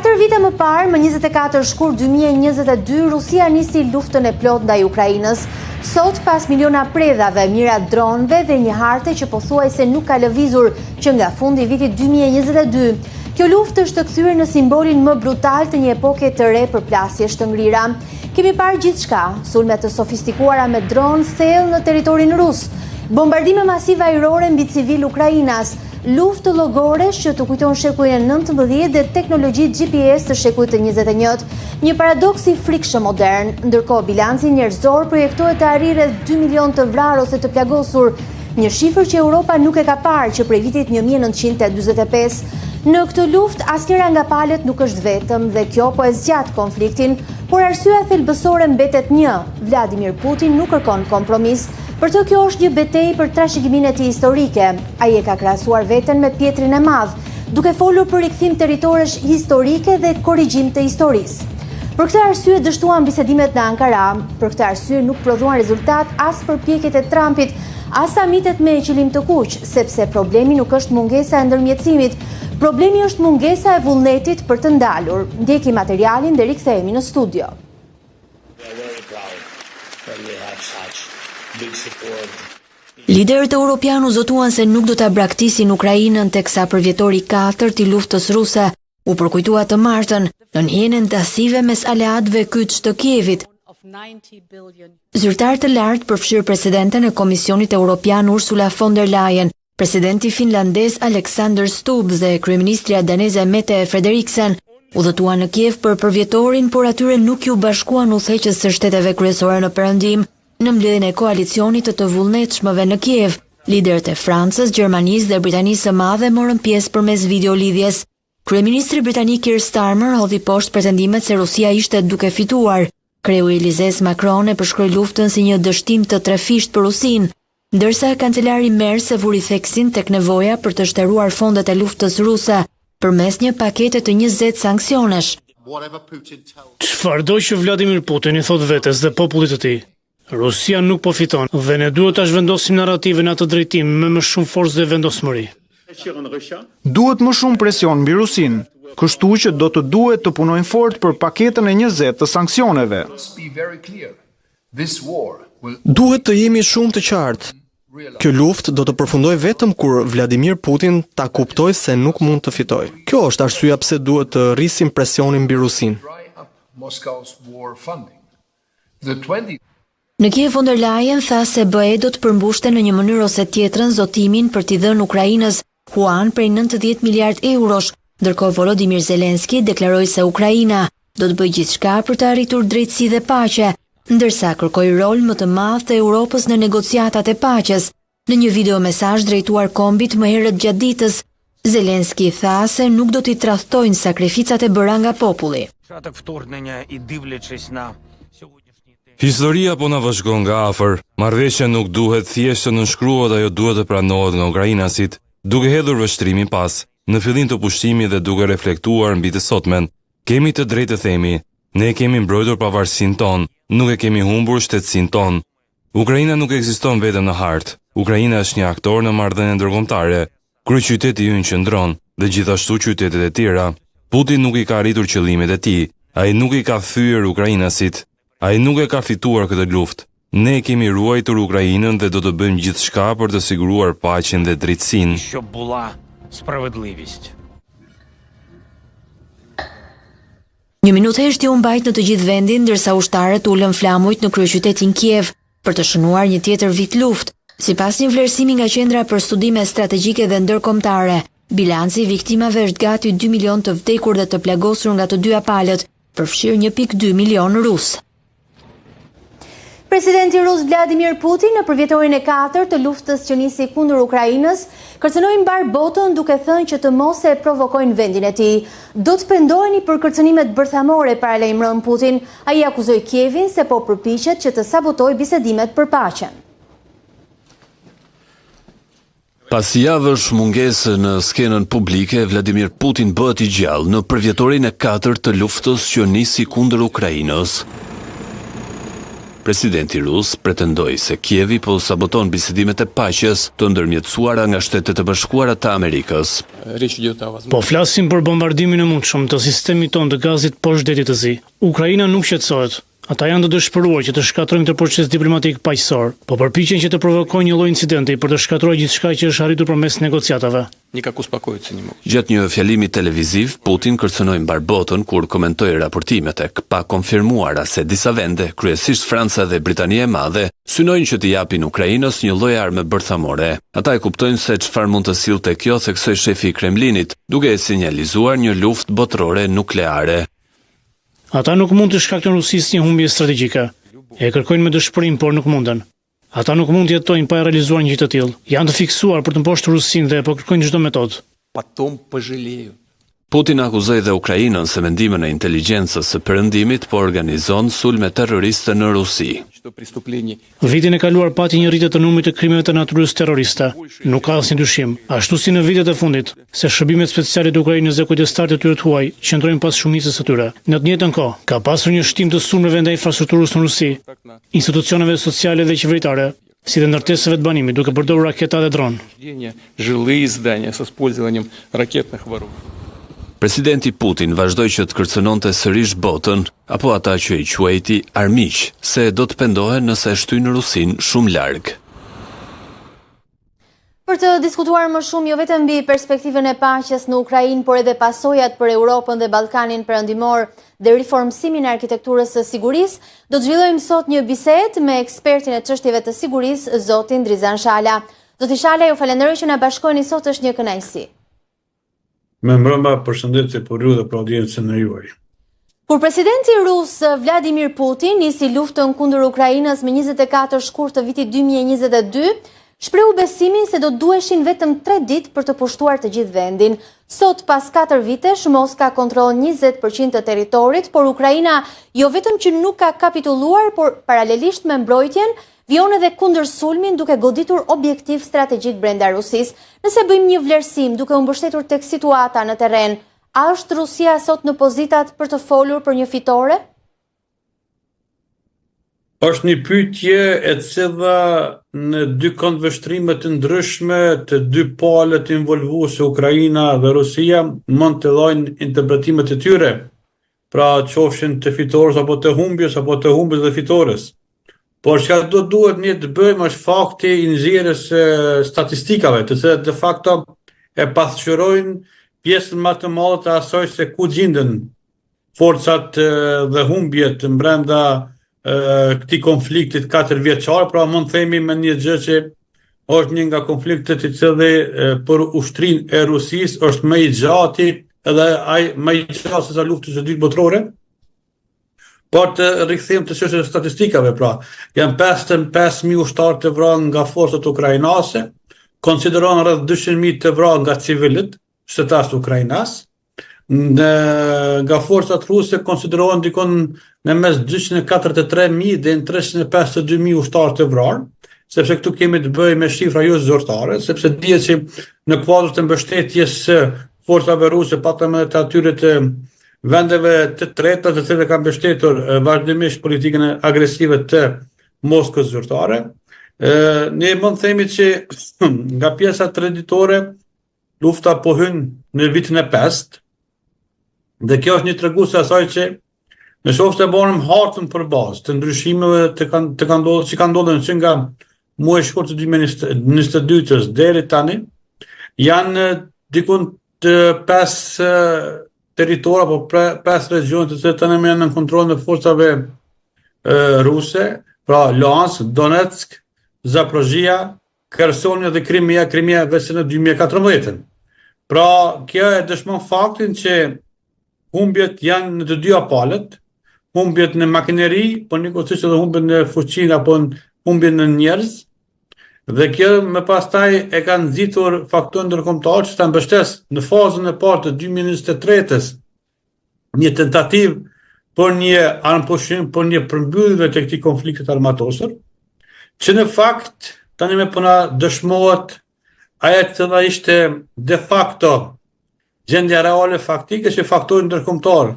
Katër vite më parë, më 24 shkurt 2022, Rusia nisi luftën e plotë ndaj Ukrainës. Sot, pas miliona predhave, mijëra dronëve dhe një harte që pothuajse nuk ka lëvizur që nga fundi i vitit 2022, kjo luftë është kthyer në simbolin më brutal të një epoke të re përplasjesh të ngrira. Kemi parë gjithçka, sulme të sofistikuara me dronë thellë në territorin rus, bombardime masive ajrore mbi civilë ukrainas, luftë llogoresh që të kujton shekullin e 19 dhe teknologji GPS të shekullit të 21. Një paradoks i frikshëm modern, ndërkohë bilanci njerëzor projektohet të arrijë rreth 2 milion të vrarë ose të plagosur, një shifër që Europa nuk e ka parë që prej vitit 1945. Në këtë luftë, asnjëra nga palët nuk është vetëm dhe kjo po e zgjat konfliktin, por arsyeja thelbësore mbetet një, Vladimir Putin nuk kërkon kompromis. Për të kjo është një betejë për trashëgiminë e tij historike. Ai e ka krahasuar veten me Pjetrin e Madh, duke folur për rikthim territoresh historike dhe korrigjim të historisë. Për këtë arsye dështuan bisedimet në Ankara, për këtë arsye nuk prodhuan rezultat as përpjekjet e Trumpit, as samitet me qilim të kuq, sepse problemi nuk është mungesa e ndërmjetësimit, problemi është mungesa e vullnetit për të ndalur. Ndjekim materialin dhe rikthehemi në studio. Liderët europianë u zotuan se nuk do ta braktisin Ukrainën teksa përvjetori i katërt i luftës ruse u përkujtua të martën nën hijen e ndasive mes aleatëve kyç të Kievit. Zyrtarë të lartë përfshirë presidenten e Komisionit Europian Ursula von der Leyen, presidenti finlandez Alexander Stubb dhe kryeministrja daneze Mette Frederiksen udhëtuan në Kiev për përvjetorin, por atyre nuk iu bashkuan udhëheqës të shteteve kryesore në Perëndim. Në mbledhjen e koalicionit të të vullnetshmëve në Kiev, liderët e Francës, Gjermanisë dhe Britanisë së Madhe morën pjesë përmes videolidhjes. Kryeministri britanik Keir Starmer hodhi poshtë pretendimet se Rusia ishte duke fituar. Kreu i Elizes Macron e përshkroi luftën si një dështim të trefishtë për Rusinë, ndërsa kancelari Merz e vuri theksin tek nevoja për të shteruar fondet e luftës ruse përmes një pakete të 20 sanksionesh. Çfarëdo që Vladimir Putin i thotë vetes dhe popullit të tij, Rusia nuk po fiton dhe ne duhet ta zhvendosim narrativën në atë drejtim me më shumë forcë dhe vendosmëri. Duhet më shumë presion mbi Rusinë, kështu që do të duhet të punojmë fort për paketën e 20 të sanksioneve. Duhet të jemi shumë të qartë. Kjo luftë do të përfundojë vetëm kur Vladimir Putin ta kuptojë se nuk mund të fitojë. Kjo është arsyeja pse duhet të rrisim presionin mbi Rusinë. Në Kiev von der Leyen tha se BE do të përmbushte në një mënyrë ose tjetrën zotimin për t'i dhënë Ukrainës huan prej 90 miliard eurosh, ndërkohë Volodymyr Zelensky deklaroi se Ukraina do të bëjë gjithçka për të arritur drejtësi dhe paqe, ndërsa kërkoi rol më të madh të Europës në negociatat e paqes. Në një video mesazh drejtuar kombit më herët gjatë ditës, Zelensky tha se nuk do t'i tradhtojnë sakrificat e bëra nga populli. Historia po na vëzhgon nga afër. Marrëveshja nuk duhet thjesht të nënshkruhet, ajo duhet të pranohet nga ukrainasit, duke hedhur vështrimin pas, në fillim të pushtimit dhe duke reflektuar mbi të sotmen. Kemi të drejtë të themi, ne kemi mbrojtur pavarësinë tonë, nuk e kemi humbur shtetësinë tonë. Ukraina nuk ekziston vetëm në hartë. Ukraina është një aktor në marrëdhënie ndërkombëtare. Kryeqyteti ynë qëndron, dhe gjithashtu qytetet e tjera. Putin nuk i ka arritur qëllimet e tij. Ai nuk i ka thyer ukrainasit. Ai nuk e ka fituar këtë luftë. Ne e kemi ruajtur Ukrainën dhe do të bëjmë gjithçka për të siguruar paqen dhe drejtësinë. Një minutë heshtje u mbajt në të gjithë vendin ndërsa ushtarët ulën flamujt në kryeqytetin Kiev për të shënuar një tjetër vit luftë. Sipas një vlerësimi nga Qendra për Studime Strategjike dhe Ndërkombëtare, bilanci i viktimave është gati 2 milion të vdekur dhe të plagosur nga të dyja palët, përfshirë 1.2 milion rusë. Presidenti rus Vladimir Putin në përvjetorin e katërt të luftës që nisi kundër Ukrainës, kërcënoi mbarë botën duke thënë që të mos e provokojnë vendin e tij. Do të pendoheni për kërcënimet bërthamore, paralajmëron Putin. Ai akuzoi Kievin se po përpiqet që të sabotojë bisedimet për paqen. Pas javësh mungesë në skenën publike, Vladimir Putin bëhet i gjallë në përvjetorin e katërt të luftës që nisi kundër Ukrainës. Presidenti rus pretendoi se Kievi po saboton bisedimet e paqes të ndërmjetësuara nga Shtetet e Bashkuara të Amerikës. Po flasim për bombardimin e mundshëm të sistemit tonë të gazit poshtë Detit të Zi. Ukraina nuk qetësohet. Ata janë të dëshpëruar që të shkatërrojnë këtë proces diplomatik paqësor. Po përpiqen që të provokojnë një lloj incidenti për të shkatërruar gjithçka që është arritur përmes negociatave. Gjatë një fjalimi televiziv, Putin kërcënoi mbarë botën kur komentoi raportimet e pakonfirmuara se disa vende, kryesisht Franca dhe Britania e Madhe, synojnë që t'i japin Ukrainës një lloj arme bërthamore. Ata e kuptojnë se çfarë mund të sillte kjo, theksoi shefi i Kremlinit, duke sinjalizuar një luftë botërore nukleare. Ata nuk mund t'i shkaktojnë Rusisë një humbje strategjike. E kërkojnë me dëshpërim, por nuk munden. Ata nuk mund të jetojnë pa e realizuar një gjë të tillë. Janë të fiksuar për të mposhtur Rusinë dhe po kërkojnë çdo metodë. Putin akuzoi dhe Ukrainën se me ndihmën e inteligjencës së Perëndimit po organizon sulme terroriste në Rusi. Vitin e kaluar pati një rritje të numrit të krimeve të natyrës terroriste. Nuk ka asnjë dyshim, ashtu si në vitet e fundit, se shërbimet speciale të Ukrainës dhe kujdestarët e tyre të huaj qëndrojnë pas shumicës së tyre. Në të njëjtën kohë, ka pasur një shtim të sulmeve ndaj infrastrukturës në Rusi, institucioneve sociale dhe qeveritare, si dhe ndërtesave të banimit, duke përdorur raketa dhe dronë. Presidenti Putin vazhdoi që të kërcënonte sërish botën, apo ata që i quajti armiq, se do të pendohen nëse e shtyjnë Rusinë shumë larg. Për të diskutuar më shumë jo vetëm mbi perspektivën e paqes në Ukrainë, por edhe pasojat për Europën dhe Ballkanin Perëndimor dhe riformësimin e arkitekturës së sigurisë, do të zhvillojmë sot një bisedë me ekspertin e çështjeve të sigurisë, zotin Drizan Shala. Zoti Shala, ju falenderoj që na bashkoheni sot, është një kënaqësi. Mirëmbrëma, përshëndetje për ju dhe për audiencën e juaj. Kur presidenti rus Vladimir Putin nisi luftën kundër Ukrainës më 24 shkurt të vitit 2022, shprehu besimin se do duheshin vetëm 3 ditë për të pushtuar të gjithë vendin. Sot, pas 4 vitesh, Moska kontrollon 20% të territorit, por Ukraina jo vetëm që nuk ka kapitulluar, por paralelisht me mbrojtjen, Vijon edhe kundërsulmin duke goditur objektiv strategjik brenda Rusisë. Nëse bëjmë një vlerësim duke u mbështetur tek situata në terren, a është Rusia sot në pozitat për të folur për një fitore? Është një pyetje e cila në dy këndvështrime të ndryshme të dy palët involvuese Ukraina dhe Rusia mund të dhajnë interpretimet e tyre. Pra qofshin të fitores apo të humbjes apo të humbjes dhe fitores. Por çka do duhet ne të bëjmë është fakti i nxjerrjes së statistikave, të cilat de facto e pasqyrojnë pjesën më të madhe të asaj se ku gjinden forcat dhe humbjet brenda këtij konfliktit 4 vjeçar, pra mund të themi me një gjë që është një nga konfliktet i cili për ushtrinë e Rusisë është më i gjati edhe ai më i gjatë se sa luftës së dytë botërore. Por të rikthehemi te çështja e statistikave, pra, janë 55.000 ushtarë të vrarë nga forcat ukrainase, konsiderohen rreth 200.000 të vrarë nga civilët, shtetas ukrainas, në nga forcat ruse konsiderohen dikun në mes 243.000 deri në 352.000 ushtarë të vrarë, sepse këtu kemi të bëjmë me shifra jo zyrtare, sepse dihet që në kuadër të mbështetjes së forcave ruse, patëm edhe të atyre të vendeve të treta të cilët kanë mbështetur vazhdimisht politikën agresive të Moskës zyrtare. Ne mund të themi që nga pjesa treditore lufta po hyn në vitin e pestë, dhe kjo është një tregues i asaj që në qoftë se marrim hartën për bazë të ndryshimeve të kanë të kanë ndodhur, që kanë ndodhur që nga muaji shkurt të 2022-s deri tani, janë dikun të pesë territore apo pesë regjione të cilat tani janë në kontrollin e forcave ruse, pra Luhansk, Donetsk, Zaporozhia, Khersoni dhe Krimea, Krimea veç në 2014. Pra, kjo e dëshmon faktin që humbjet janë në të dyja palët, humbjet në makineri, por njëkohësisht edhe humbjet në fuqinë apo humbjet në njerëz. Dhe kjo më pastaj e ka nxitur faktorin ndërkombëtar që ta mbështes në fazën e parë të 2023-s një tentativë për një armëpushim, për një përmbyllje të këtij konflikti të armatosur, që në fakt tani më po na dëshmohet ajo e cila ishte de facto gjendja reale faktike që faktori ndërkombëtar.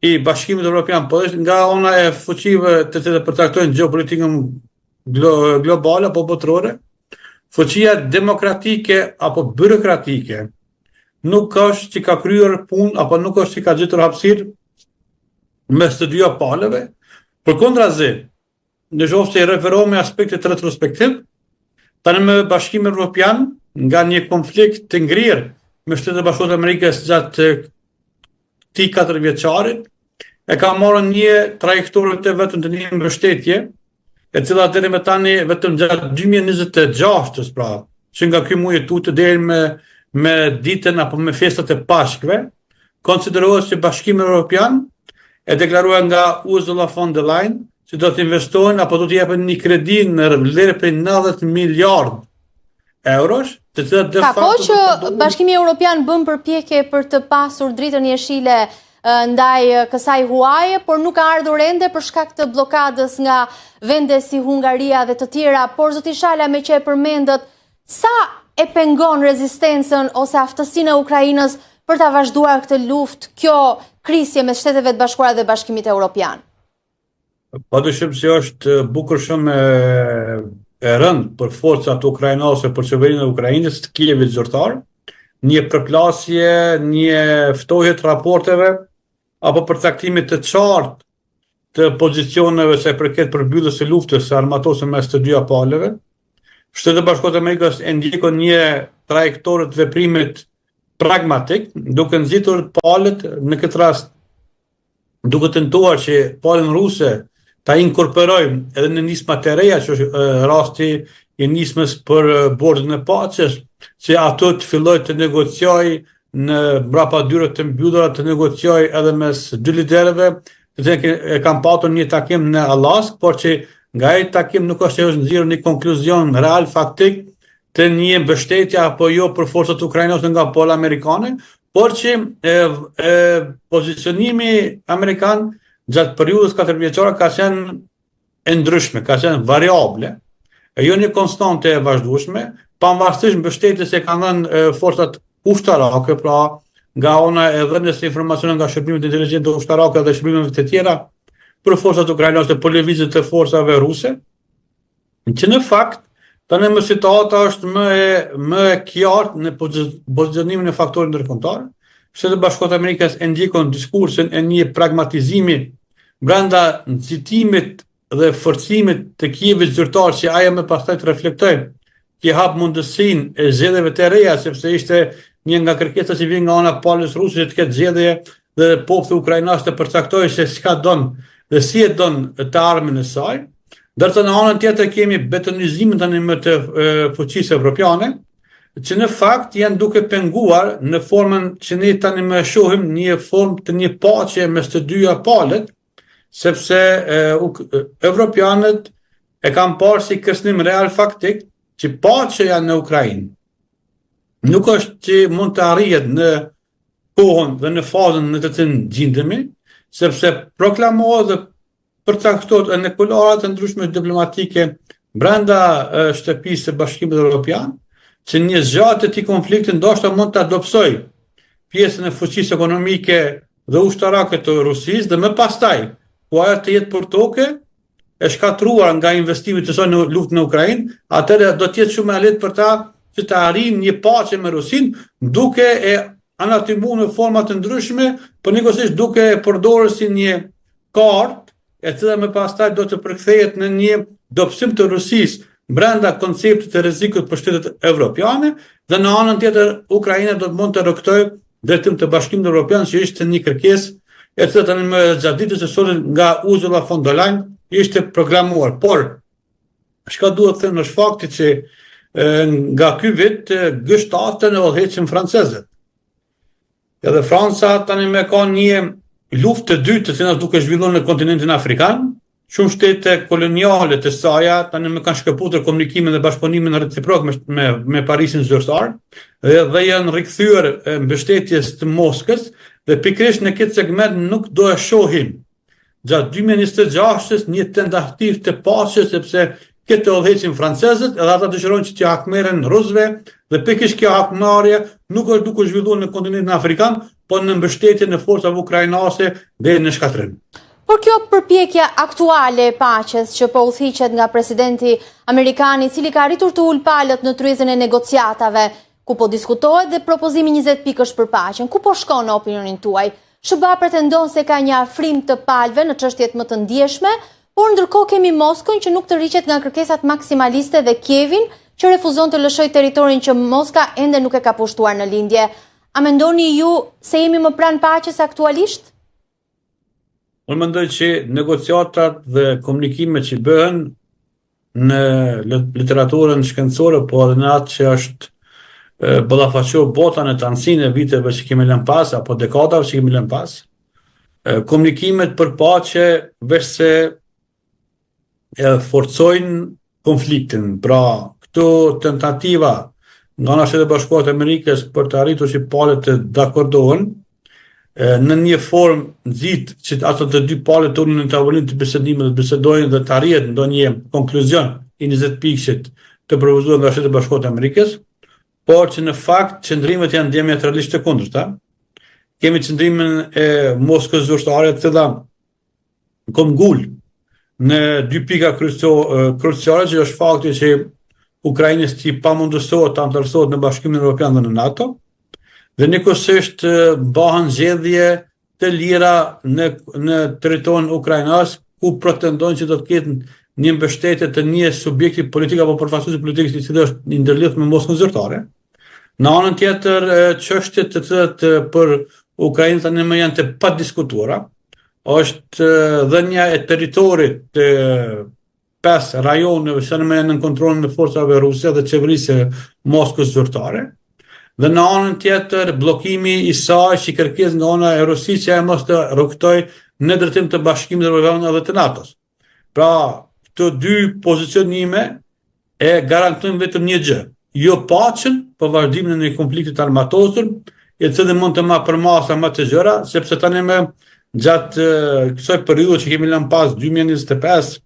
i Bashkimit Evropian, po është nga ana e fuqive të cilat përcaktojnë gjeopolitikën globale apo botërore, fuqia demokratike apo byrokratike nuk është që ka kryer punë apo nuk është që ka gjetur hapësirë mes të dyja palëve, përkundrazi, në qoftë se i referohemi aspektit retrospektiv, tani më Bashkimi Evropian nga një konflikt të ngrirë me Shtetet e Bashkuara të Amerikës gjatë këtij katërvjeçarit, e ka marrë një trajektore të vetëm të një mbështetje, e cila deri më tani vetëm gjatë 2026-ës, pra, që nga ky muaj tutje deri me me ditën apo me festat e Pashkëve, konsiderohet se Bashkimi Evropian e deklaruar nga Ursula von der Leyen se do të investojnë apo do të jepen një kredi në vlerë prej 90 miliard eurosh, të cilat de facto... Ka kohë që Bashkimi Evropian bën përpjekje për të pasur dritën jeshile ndaj kësaj huaje, por nuk ka ardhur ende për shkak të bllokadës nga vende si Hungaria dhe të tjera, por zoti Shala meqë e përmendët, sa e pengon rezistencën ose aftësinë e Ukrainës për ta vazhduar këtë luftë, kjo krisje mes Shteteve të Bashkuara dhe Bashkimit Evropian? Pa dyshim se është bukur shumë e, e rëndë për forcat ukrainase, për qeverinë e Ukrainës, të Kievit zyrtar, një përplasje, një ftohje të raporteve, apo përcaktimit të qartë të pozicioneve sa i përket përmbylljes së luftës së armatosur mes të dyja palëve. Shtetet e Bashkuara të Amerikës e ndjekin një trajektore të veprimit pragmatik, duke nxitur palët në këtë rast duke tentuar që palën ruse ta inkorporojmë edhe në nisma të reja, që është rasti i nismës për bordin e paqes, që ato të fillojë të negociojë në mbrapa dyerve të mbyllura, të negociojë edhe mes dy liderëve, të cilët e kanë patur një takim në Alaskë, por që nga ai takim nuk është që është nxjerrë një konkluzion real faktik të një mbështetje apo jo për forcat ukrainase nga pala amerikane, por që e, e, pozicionimi amerikan gjatë periudhës 4 vjeçare ka qenë e ndryshme, ka qenë variable, e jo një konstante e vazhdueshme, pavarësisht mbështetjes që kanë dhënë forcat ushtarake, pra nga ana e dhënies së informacioneve nga shërbimet inteligjente ushtarake dhe shërbimeve të tjera për forcat ukrainase për lëvizjet e forcave ruse, Që në fakt, tani më situata është më e, më e qartë në pozicionimin e faktorit ndërkombëtar. Shtetet e Bashkuara të Amerikës e ndjekin diskursin e një pragmatizimi brenda nxitimit dhe forcimit të Kievit zyrtar që ajo më pastaj të reflektojë t'i hap mundësinë e zgjedhjeve të reja sepse ishte një nga kërkesat që vjen nga ana e palës ruse që të ketë zgjedhje dhe populli ukrainas të përcaktojë se çka don dhe si e don të ardhmen e saj. Ndërsa në anën tjetër kemi betonizimin tani më të fuqisë evropiane, që në fakt janë duke penguar në formën që ne tani më shohim një formë të një paqe mes të dyja palët, sepse e, evropianët e kanë parë si kërcënim real faktik që paqeja në Ukrainë nuk është që mund të arrihet në kohën dhe në fazën në të cilën gjindemi, sepse proklamohet dhe përcaktohet në kuloret e ndryshme diplomatike brenda shtëpisë së Bashkimit Evropian, që një zgjatje e këtij konflikti ndoshta mund ta dobësojë pjesën e fuqisë ekonomike dhe ushtarake të Rusisë dhe më pastaj, ku ajo të jetë për toke, e shkatërruar nga investimet e saj në luftën në Ukrainë, atëherë do të jetë shumë e lehtë për ta që të arrijnë një paqe me Rusinë, duke e anatimuar në forma të ndryshme, por njëkohësisht duke e përdorur si një kartë e cila më pastaj do të përkthehet në një dobësim të Rusisë brenda konceptit të rrezikut për shtetet evropiane dhe në anën tjetër Ukraina do të mund të rrugëtojë drejtim të Bashkimit Evropian që ishte një kërkesë e cila tani më gjatë ditës së sotme nga Ursula von der Leyen ishte proklamuar. Por çka duhet të thënë është fakti që nga ky vit G7-ën e udhëheqin francezët. Edhe Franca tani më ka një luftë të dytë të cilën është duke zhvilluar në kontinentin afrikan, Shumë shtete koloniale të saja tani më kanë shkëputur komunikimin dhe bashkëpunimin reciprok me, me, me Parisin zyrtar dhe, dhe janë rikthyer mbështetjes të Moskës dhe pikërisht në këtë segment nuk do e shohim gjatë 2026-ës një tentativë të paqes sepse këtë e udhëheqin francezët edhe ata dëshirojnë që t'i hakmerren rusëve dhe pikërisht kjo hakmarrje nuk është duke zhvilluar në kontinentin afrikan. po në mbështetjen e forcave ukrainase deri në shkatërrim. Por kjo përpjekja aktuale e paqes që po udhëhiqet nga presidenti amerikan i cili ka arritur të ulë palët në tryezën e negociatave, ku po diskutohet dhe propozimi 20 pikësh për paqen, ku po shkon në opinionin tuaj? SHBA pretendon se ka një afrim të palëve në çështjet më të ndjeshme, por ndërkohë kemi Moskën që nuk tërhiqet nga kërkesat maksimaliste dhe Kievin që refuzon të lëshojë territorin që Moska ende nuk e ka pushtuar në lindje. A mendoni ju se jemi më pranë paqes aktualisht? Unë mendoj që negociatat dhe komunikimet që bëhen në literaturën shkencore, po edhe në atë që është ballafaqu bota në tanësinë e viteve që kemi lënë pas, apo dekadave që kemi lënë pas, komunikimet për paqe veçse e forcojnë konfliktin. Pra, këto tentativa nga ana e Shteteve të Bashkuara të Amerikës për të arritur që palët të dakordohen, në një formë nxit që ato të dy palët të ulen në tavolinë të bisedimit dhe të bisedojnë dhe të arrihet ndonjë konkluzion i 20 pikëshit të propozuar nga Shtetet e Bashkuara të Amerikës, por që në fakt qëndrimet janë diametralisht të kundërta. Kemi qëndrimin e Moskës zyrtare, e cila këmbëngul në dy pika kruciale që është fakti që Ukrainës t'i pamundësohet të anëtarësohet në Bashkimin Evropian dhe në NATO, dhe njëkohësisht mbahen zgjedhje të lira në në territorin ukrainas ku pretendojnë që do të ketë një mbështetje të një subjekti politik apo përfaqësuesi politik i cili është i ndërlidhur me Moskën zyrtare. Në anën tjetër, çështjet të cilat për Ukrainën tani më janë të padiskutuara, është dhënia e territorit të pesë rajoneve që tani më janë nën kontrollin e forcave ruse dhe qeverisë së Moskës zyrtare. Dhe në anën tjetër, bllokimi i saj si kërkesë nga ana e Rusisë që ajo mos të rrugëtojë në drejtim të Bashkimit Evropian dhe të NATO-s. Pra, këto dy pozicionime e garantojnë vetëm një gjë, jo paqen, po vazhdimin e një konflikti të armatosur, i cili mund të marrë përmasa më të gjera, sepse tani më gjatë kësaj periudhe që kemi lënë pas 2025,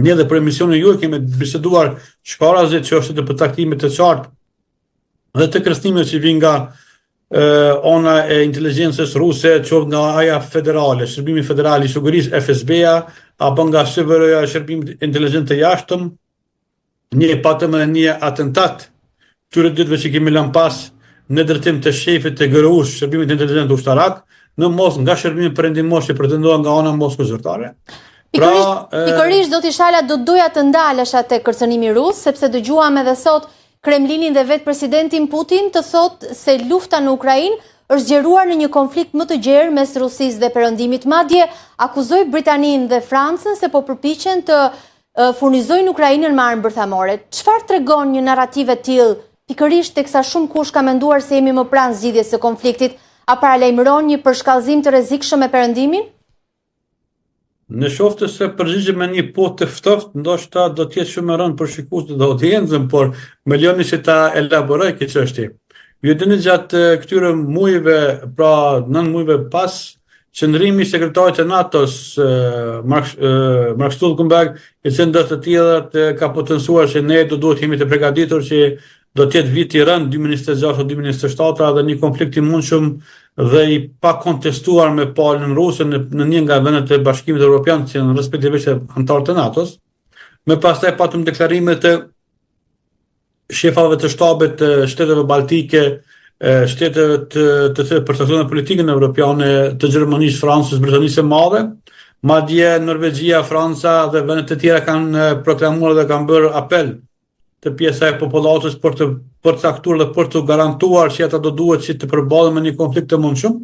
ne edhe për emisionin juaj kemi biseduar shkarazi çështjet e përcaktimit të qartë dhe të kërcënimeve që vijnë nga ana e inteligjencës ruse, qoftë nga aja federale, Shërbimi Federal i Sigurisë, FSB-ja, apo nga SVR-ja, Shërbimi Inteligjent të Jashtëm, ne patëm edhe një atentat këtyre ditëve që kemi lënë pas në drejtim të shefit të GRU-së, Shërbimit Inteligjent Ushtarak, në Moskë nga shërbimi perëndimor që pretendohen nga ana e Moskës zyrtare. Pra, pikërisht zoti Shala do të doja të ndalesha te kërcënimi rus, sepse dëgjuam edhe sot Kremlinin dhe vetë presidentin Putin të thotë se lufta në Ukrainë është zgjeruar në një konflikt më të gjerë mes Rusisë dhe Perëndimit. Madje akuzoi Britaninë dhe Francën se po përpiqen të furnizojnë Ukrainën me armë bërthamore. Çfarë tregon një narrativë e tillë, pikërisht teksa shumëkush ka menduar se jemi më pranë zgjidhjes së konfliktit, a paralajmëron një përshkallëzim të rrezikshëm me Perëndimin? Në qoftë se përgjigjem me një po të ftohtë, ndoshta do të jetë shumë e rëndë për shikuesit dhe audiencën, por më lejoni që ta elaboroj këtë çështje. Ju e dini gjatë këtyre muajve, pra 9 muajve pas, qëndrimi i sekretarit të NATO-s, Mark, Mark Stoltenberg, i cili ndër të tjerat ka potencuar se ne do duhet jemi të përgatitur që Do të jetë vit i rëndë 2026 2027 dhe një konflikt i mundshëm dhe i pakontestuar me palën ruse në, në një nga vendet e Bashkimit Evropian që janë respektivisht anëtarë të NATO-s. Më pastaj patëm deklarimet e shefave të shtabit të shteteve baltike, shteteve të të të përcaktojnë politikën evropiane të Gjermanisë, Francës, Britanisë së Madhe, madje Norvegjia, Franca dhe vende të tjera kanë proklamuar dhe kanë bërë apel të pjesa e popullatës për të përcaktuar dhe për të garantuar që ata do duhet që të përballen me një konflikt të mundshëm.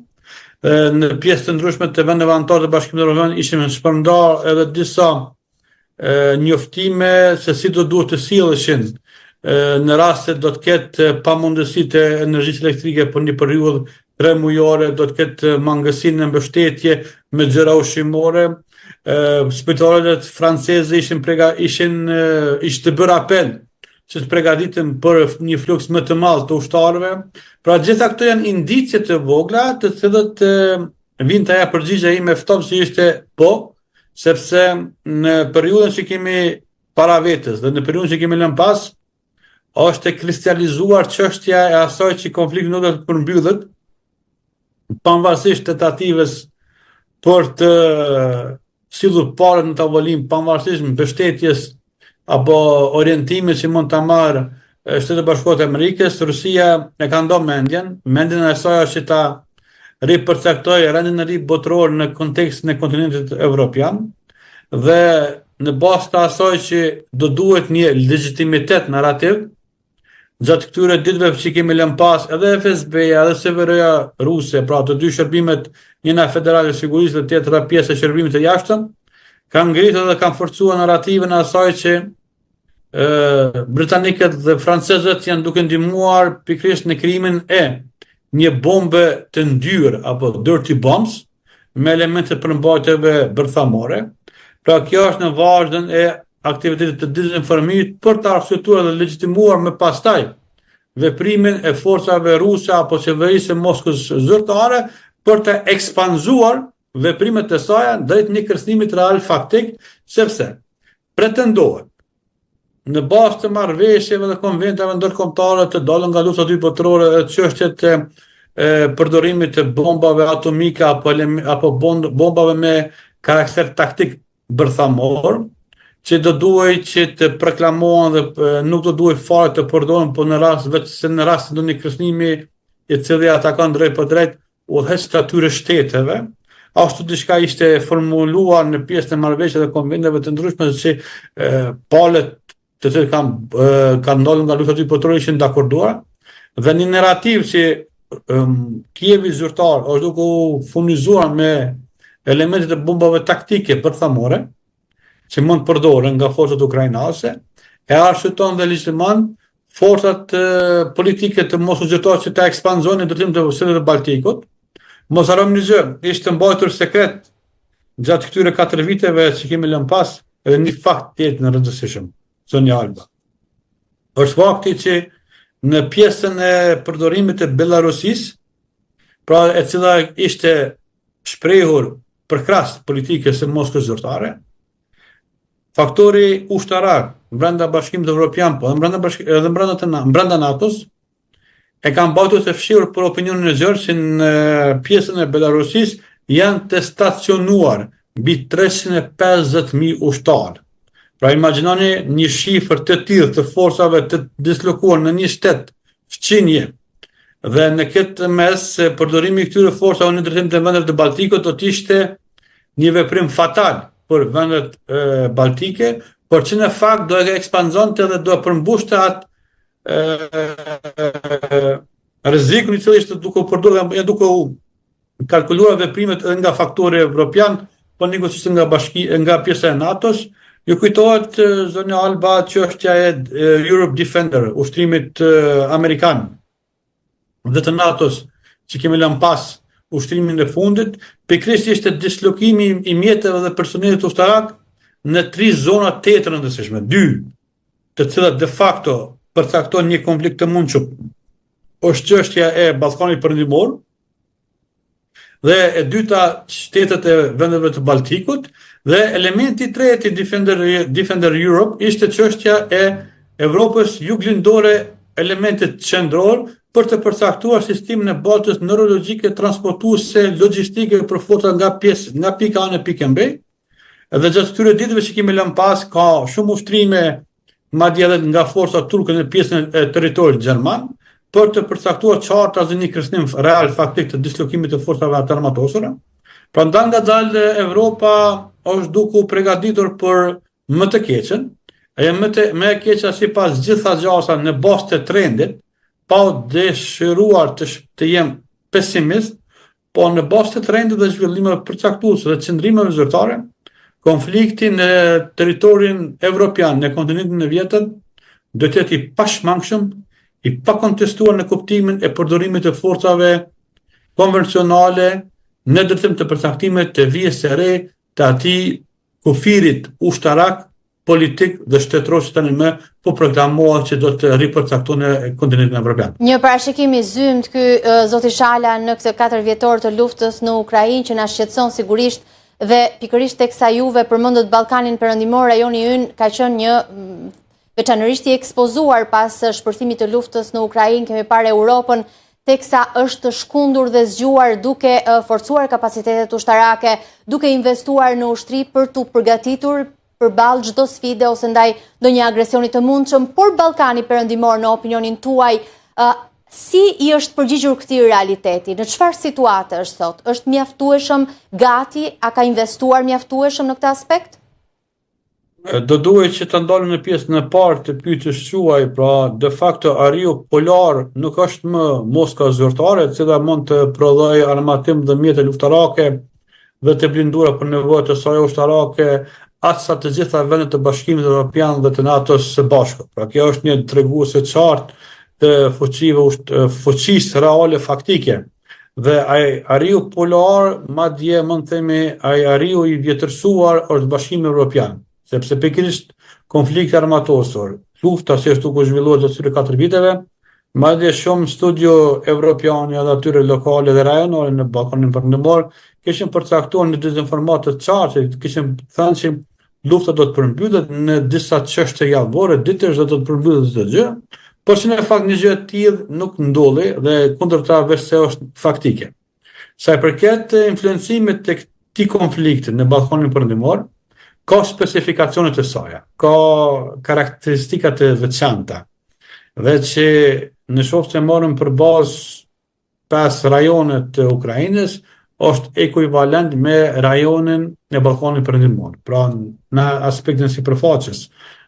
Në pjesë të ndryshme të vendeve anëtare të Bashkimit Evropian ishin shpërndarë edhe disa njoftime se si do duhet të silleshin në rast se do të ketë pamundësi të energjisë elektrike për një periudhë 3 mujore, do të ketë mangësi në mbështetje me gjëra ushqimore, Spitalet franceze ishin prega ishin ishte bërë apel që të pregaditen për një fluks më të madh të ushtarëve. Pra gjitha këto janë indicie të vogla, të cilat vijnë te ajo përgjigja ime e ftohtë që ishte po, sepse në periudhën që kemi para vetes dhe në periudhën që kemi lënë pas, është e kristalizuar çështja e asaj që konflikti nuk do të përmbyllet. Pavarësisht tentativës për të sjellur palët në tavolinë, pavarësisht mbështetjes apo orientimit që mund ta marrë Shtetet e Bashkuara të Amerikës, Rusia e ka nda mendjen, mendjen e saj është që ta ripërcaktojë rendin e ri botëror në kontekstin e kontinentit evropian dhe në bazë të asaj që do duhet një legjitimitet narrativ, Gjatë këtyre ditëve që kemi lënë pas edhe FSB-ja edhe SVR-ja ruse, pra të dy shërbimet, njëna federale e sigurisë dhe tjetra pjesë e shërbimit të jashtëm, kanë ngritur dhe kanë forcuar narrativën e asaj që e, britanikët dhe francezët janë duke ndihmuar pikërisht në krijimin e një bombe të ndyrë apo dirty bombs me elemente të përmbajtjeve bërthamore. Pra kjo është në vazhdën e aktivitetit të dezinformimit për të arsyetuar dhe legjitimuar më pastaj veprimin e forcave ruse apo qeverisë së Moskës zyrtare për të ekspanzuar veprimet e saja drejt një kërcënimi real faktik, sepse pretendohet në bazë të marrëveshjeve dhe konventave ndërkombëtare të dalë nga lufta e dytë botërore dhe çështjet e përdorimit të bombave atomike apo apo bombave me karakter taktik bërthamor, që do duhej që të proklamohen dhe nuk do duhej fare të përdoren, po në rast veç se në rast të ndonjë kërcënimi i cili atakon drejtpërdrejt udhëheqësit të atyre shteteve, ashtu diçka ishte formuluar në pjesën e marrëveshjeve dhe konventave të ndryshme që palët të cilët kanë kanë dalë nga lufta e dytë botërore ishin dakorduar dhe një narrativ që um, Kievi zyrtar është duke u furnizuar me elementet e bombave taktike bërthamore që mund të përdoren nga forcat ukrainase, e arsyeton dhe legjitimon forcat politike të Moskës zyrtare që ta ekspanzojnë në drejtim të shteteve të Baltikut. Mos harrojmë një gjë, ishte mbajtur sekret gjatë këtyre 4 viteve që kemi lënë pas, edhe një fakt tjetër i rëndësishëm, zonja Alba. Është fakti që në pjesën e përdorimit të Belarusisë, pra e cila ishte shprehur përkrahës politikës së Moskës zyrtare, faktori ushtarak brenda Bashkimit Evropian, po edhe brenda bashk edhe brenda të brenda NATO-s, e kanë mbajtur të fshehur për opinionin e gjerë se në pjesën e Belarusisë janë të stacionuar mbi 350.000 ushtarë. Pra imagjinoni një shifër të tillë të forcave të dislokuar në një shtet fqinje dhe në këtë mes përdorimi i këtyre forcave në drejtim të vendeve të Baltikut do të ishte një veprim fatal për vendet e, baltike, por që në fakt do e ekspanzonte dhe do e përmbushte atë rrezikun i cili ishte duke u përdorur dhe duke u kalkuluar veprimet edhe nga faktori evropian, po njëkohësisht nga bashki nga pjesa e NATO-s. Ju kujtohet zonja Alba çështja e Europe Defender, ushtrimit amerikan dhe të NATO-s që kemi lënë pas ushtrimin e fundit, pikërisht ishte dislokimi i mjeteve dhe personelit ushtarak në tri zona të rëndësishme. Dy, të cilat de facto përcaktojnë një konflikt të mundshëm. Është çështja e Ballkanit Perëndimor dhe e dyta shtetet e vendeve të Baltikut dhe elementi i tretë i Defender Defender Europe ishte çështja e Evropës juglindore elementit qendror për të përcaktuar sistemin e bartjes neurologjike transportuese logjistike për forcat nga pjesë nga pika A në pikën B Edhe gjatë këtyre ditëve që kemi lënë pas, ka shumë ushtrime, madje edhe nga forcat turke në pjesën e territorit gjerman, për të përcaktuar qartazi një kërcënim real faktik të dislokimit të forcave të armatosura. Prandaj ngadalë Evropa është duke u përgatitur për më të keqen, e më të më e keqja sipas gjitha gjasa në bazë të trendit, pa u dëshiruar të, të jem pesimist, Po në bazë të trendit dhe zhvillimeve përcaktuese dhe qëndrimeve zyrtare, konflikti në territorin evropian, në kontinentin e vjetër, do të jetë i pashmangshëm, i pakontestuar në kuptimin e përdorimit të forcave konvencionale në drejtim të përcaktimit të vijës së re të atij kufirit ushtarak politik dhe shtetëror që tani më po proklamohet që do të ripërcaktojë në kontinentin evropian. Një parashikim i zymtë ky zoti Shala në këtë 4 vjetor të luftës në Ukrainë që na shqetëson sigurisht dhe pikërisht teksa juve përmendët Ballkanin Perëndimor, rajoni ynë ka qenë një veçanërisht i ekspozuar pas shpërthimit të luftës në Ukrainë, kemi parë Europën. teksa është shkundur dhe zgjuar duke forcuar kapacitetet ushtarake, duke investuar në ushtri për t'u përgatitur përballë çdo sfide ose ndaj ndonjë agresioni të mundshëm, por Ballkani Perëndimor në opinionin tuaj, si i është përgjigjur këtij realiteti? Në çfarë situate është sot? Është mjaftueshëm gati? A ka investuar mjaftueshëm në këtë aspekt? Do duhej që të ndalem në pjesën e parë të pyetjes suaj, pra de facto ariu polar nuk është më Moska zyrtare, e cila mund të prodhojë armatim dhe mjete luftarake dhe të blinduara për nevojat e saj ushtarake, aq sa të gjitha vendet e Bashkimit Evropian dhe të NATO-s së bashku. Pra kjo është një tregues e qartë të fuqive fuqisë reale faktike. Dhe ai ariu polar, madje mund të themi ai ariu i vjetërsuar është Bashkimi Evropian, sepse pikërisht konflikti i armatosur, lufta si është duke u zhvilluar gjatë këtyre 4 viteve, madje shumë studio evropiane edhe atyre lokale dhe rajonale në Ballkanin Perëndimor kishin përcaktuar një dezinformatë të qartë, kishin thënë që Lufta do të përmbyllet në disa çështje javore, ditësh dhe do të përmbyllet çdo gjë, por që në fakt një gjë e tillë nuk ndodhi dhe kundërta veçse është faktike. Sa i përket influencimit të këtij konflikti në Ballkanin Perëndimor, ka specifikacionet e saja, ka karakteristika të veçanta dhe që në qoftë se marrim për bazë 5 rajone të Ukrainës është ekuivalent me rajonin e Ballkanit Perëndimor. Pra në aspektin e sipërfaqes,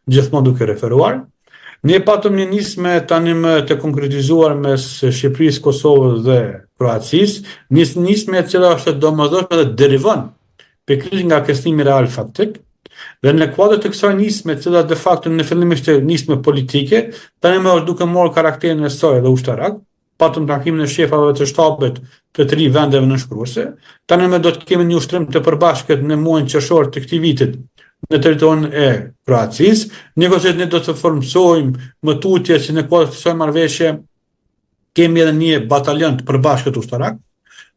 gjithmonë duke referuar. Ne patëm një nismë tani më të konkretizuar mes Shqipërisë, Kosovës dhe Kroacisë, një nismë e cila është e domosdoshme dhe derivon pikërisht nga kërcënimi real faktik. Dhe në kuadër të kësaj nisme, e cila de facto në fillim ishte nismë politike, tani më është duke marrë karakterin e saj edhe ushtarak, patëm takimin e shefave të shtabit të tri vendeve nënshkruese. Tani më do të kemi një ushtrim të përbashkët në muajin qershor të këtij vitit në territorin e Kroacisë. Njëkohësisht ne do të formësojmë më tutje që në kuadër të kësaj marrëveshje kemi edhe një batalion të përbashkët ushtarak.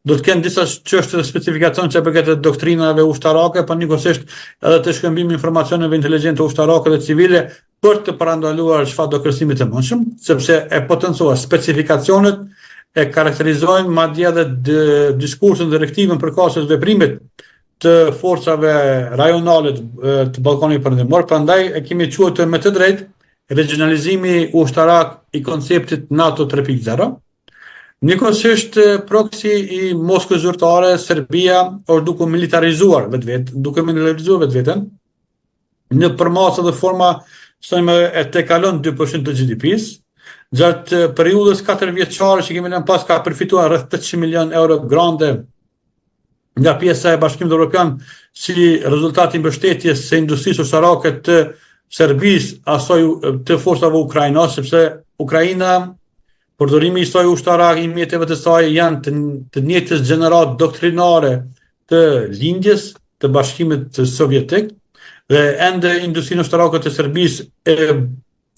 Do të kenë disa çështje dhe specifikacione që përket doktrinave ushtarake, por njëkohësisht edhe të shkëmbimit informacioneve inteligjente ushtarake dhe civile për të parandaluar çfarëdo kërcënimi të mundshëm, sepse e potencova specifikacionet e karakterizojnë madje edhe diskursin dhe direktivën përkatëse të veprimit të forcave rajonale të Ballkanit Perëndimor, prandaj e kemi quajtur me të drejtë regionalizimi ushtarak i konceptit NATO 3.0. Njëkohësisht proksi i Moskës zyrtare, Serbia është duke militarizuar vetveten, duke militarizuar vetveten, në përmasa dhe forma sa më e tejkalon 2% të GDP-së. Gjatë periudhës 4 vjeçare që kemi lënë pas ka përfituar rreth 800 milion euro grante nga pjesa e Bashkimit Evropian si rezultat i mbështetjes së industrisë ushtarake të Serbisë, asaj të forcave ukrainase, sepse Ukraina Përdorimi i saj ushtarak i mjeteve të saj janë të, të njëjtës gjeneratë doktrinare të lindjes të Bashkimit Sovjetik dhe ende industrinë ushtarake të Serbisë e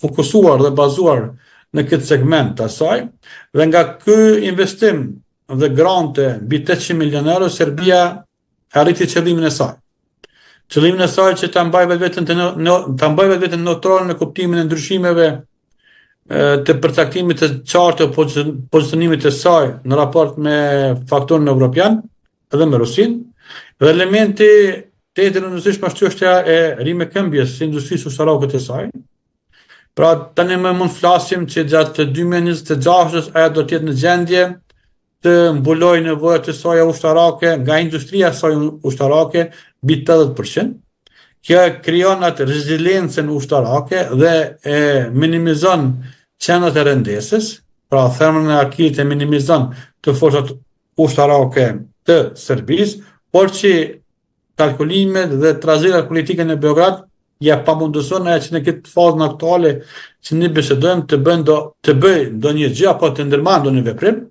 fokusuar dhe bazuar në këtë segment të saj dhe nga ky investim dhe grante mbi 800 milion euro Serbia arriti qëllimin e saj. Qëllimin e saj që ta mbajë vetveten të në, ta mbajë vetveten neutrale në kuptimin e ndryshimeve të përcaktimit të qartë të pozicionimit të saj në raport me faktorin evropian edhe me Rusinë. Dhe elementi tjetër i rëndësishëm është çështja e rimëkëmbjes së industrisë ushtarake të saj. Pra tani më mund flasim që gjatë 2026-ës ajo do të jetë në gjendje të mbulojë nevojat e saja ushtarake nga industria e saj ushtarake mbi 80%. Kjo e krijon atë reziliencën ushtarake dhe e minimizon qendrat e rëndesës, pra thembrën e Akilit e minimizon të forcat ushtarake të Serbisë, por që kalkulimet dhe trazirat politike në Beograd ja pamundëson ajo që në këtë fazën aktuale që ne bisedojmë të bëjë do të bëjë ndonjë gjë apo të ndërmarrë ndonjë veprim,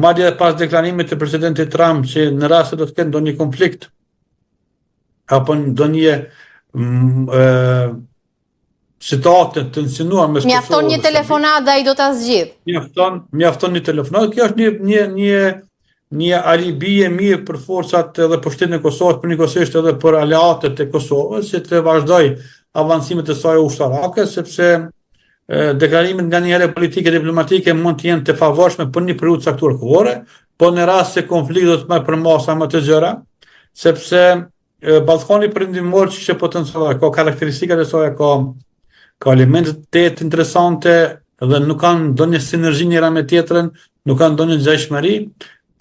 madje edhe pas deklarimit të presidentit Trump që në rast se do të ketë ndonjë konflikt apo ndonjë mm, situatë të tensionuar mes Mjafton një telefonatë dhe ai do ta zgjidh. Mjafton, mjafton një telefonatë. Kjo është një një një një alibi e mirë për forcat edhe pushtetin e Kosovës, por njëkohësisht edhe për aleatët e Kosovës që të vazhdojë avancimet e saj ushtarake, sepse e, Deklarimet nganjëherë politike diplomatike mund të jenë të favorshme për një periudhë të caktuar kohore, po në rast se konflikti do të marrë përmasa më të gjera, sepse Ballkani Perëndimor që që potencova ka karakteristikat e saj, ka ka elemente të interesante dhe nuk kanë ndonjë sinergji njëra me tjetrën, nuk kanë ndonjë ngjashmëri,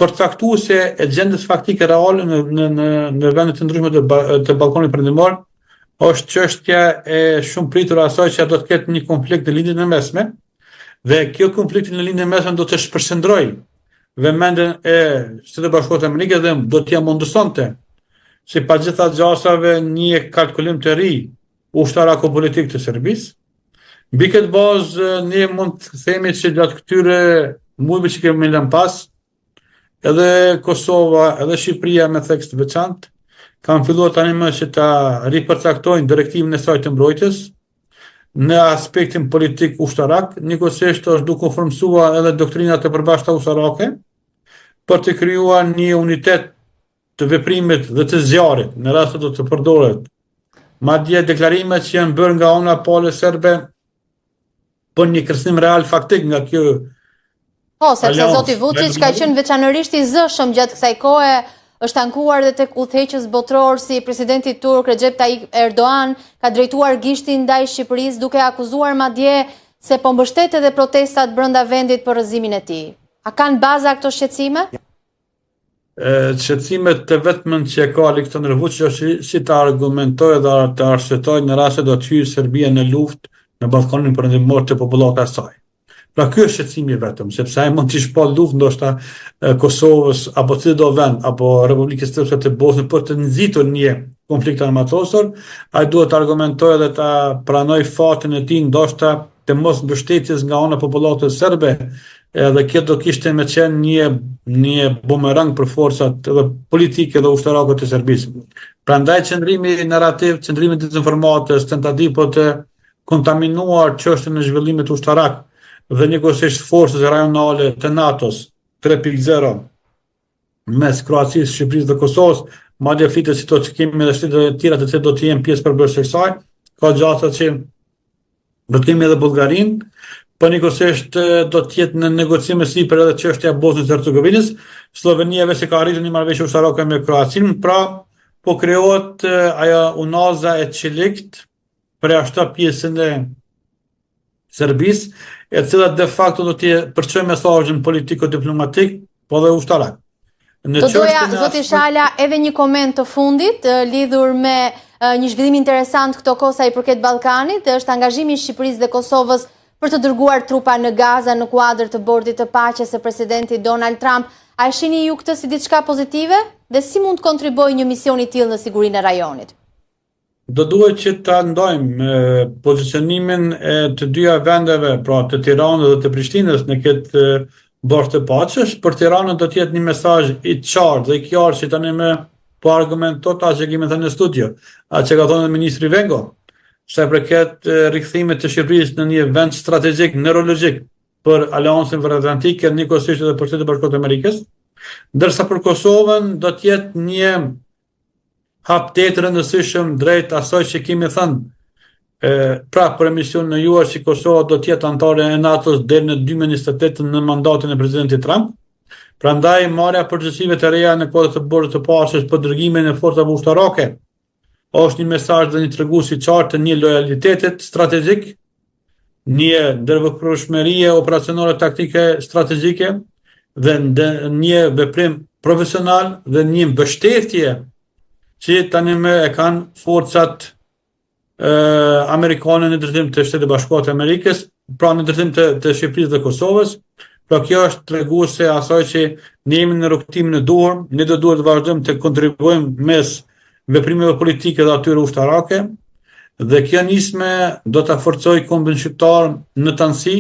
përcaktuese e gjendjes faktike reale në në në në vende të ndryshme të, të Ballkanit Perëndimor është çështja e shumëpritur asaj që do të ketë një konflikt në Lindjen e Mesme dhe kjo konflikt në Lindjen e Mesme do të shpërqendrojë vëmendjen e Shteteve të Bashkuara të Amerikës dhe do t'ia mundësonte sipas gjitha gjasave një kalkulim të ri ushtarako-politik të Serbisë. Mbi këtë bazë ne mund të themi që gjatë këtyre muajve që kemi lënë pas, edhe Kosova, edhe Shqipëria me theks të veçantë, kanë filluar tani më që ta ripërcaktojnë drejtimin e saj të mbrojtjes në aspektin politik ushtarak, njëkohësisht është duke u formësuar edhe doktrinat e përbashkëta ushtarake për të krijuar një unitet të veprimit dhe të zjarrit, në rast se do të përdoret. Madje deklarimet që janë bërë nga ana e palës serbe për një kërcënim real faktik nga kjo Po, sepse zoti Vuçiç ka qenë veçanërisht i zëshëm gjatë kësaj kohe, është ankuar dhe tek udhëheqës botëror si presidenti turk Recep Tayyip Erdogan, ka drejtuar gishtin ndaj Shqipërisë duke akuzuar madje se po mbështet edhe protestat brenda vendit për rrëzimin e tij. A kanë baza këto shqetësime? Shqetësimet të vetmen që e ka Aleksandar Vuçiç është si ta argumentojë dhe të arsyetojë në rast se do të hyjë Serbia në luftë në Ballkanin Perëndimor te popullata e saj. Pra ky është shqetësimi i vetëm, sepse ai mund t'i shpallë luftë ndoshta Kosovës apo cildo vend apo Republikës Srpske të Bosnjës për të nxitur një konflikt të armatosur, ai duhet të argumentojë dhe ta pranojë fatin e tij ndoshta të mos mbështetjes nga ana e popullatës serbe, edhe kjo do kishte me qenë një një bumerang për forcat edhe politike dhe ushtarake të Serbisë. Prandaj qëndrimi narrativ, qëndrimi i dezinformatës, tentativë për të kontaminuar çështjen e zhvillimit ushtarak dhe njëkohësisht forcës rajonale të NATO-s 3.0 mes Kroacisë, Shqipërisë dhe Kosovës, madje flitet se do të kemi edhe shtete të tjera të cilat do të jenë pjesë përbërëse e kësaj, ka gjasa që do të kemi edhe Bullgarinë, po njëkohësisht do të jetë në negocim e sipër edhe çështja e Bosnjës e Hercegovinës, Sllovenia veç se ka arritur një marrëveshje ushtarake me Kroacinë, pra po krijohet ajo unaza e çelikt përjashta pjesën e Serbisë, e cila de facto do të përçojë mesazhin politiko-diplomatik, po dhe ushtarak. Në Do doja, zoti Shala, edhe një koment të fundit, lidhur me një zhvillim interesant këto kohë sa i përket Ballkanit, dhe është angazhimi i Shqipërisë dhe Kosovës për të dërguar trupa në Gaza në kuadër të bordit të paqes së presidentit Donald Trump. A e shihni ju këtë si diçka pozitive dhe si mund të kontribuojë një mision i tillë në sigurinë e rajonit? Do duhet që ta ndajmë pozicionimin e të dyja vendeve, pra të Tiranës dhe të Prishtinës në këtë bord të paqes. Për Tiranën do të jetë një mesazh i qartë dhe i qartë që tani më po argumentohet atë që kemi thënë në studio, atë që ka thënë edhe ministri Vengo, sa i përket rikthimit të Shqipërisë në një vend strategjik neurologjik për Aleancën Veriatlantike, njëkohësisht edhe për Shtetet e Bashkuara të Amerikës, ndërsa për Kosovën do të jetë një hap të rëndësishëm drejt asaj që kemi thënë e, pra për emisionin e juaj që Kosova do të jetë anëtare e NATO-s deri në 2028 në mandatin e presidentit Trump. Prandaj marrja e përgjegjësive të reja në kuadër të bordit të paqes për dërgimin e forcave ushtarake është një mesazh dhe një tregues i qartë të një lojalitetit strategjik, një ndërveprueshmërie operacionale taktike strategjike dhe një veprim profesional dhe një mbështetje që tani më e kanë forcat e, amerikane në drejtim të Shteteve të Bashkuara të Amerikës, pra në drejtim të, të Shqipërisë dhe Kosovës. Pra kjo është treguese e asaj që ne jemi në rrugëtimin e duhur, ne do duhet të vazhdojmë të kontribuojmë mes veprimeve politike dhe atyre ushtarake, dhe kjo nismë do ta forcojë kombin shqiptar në tanësi,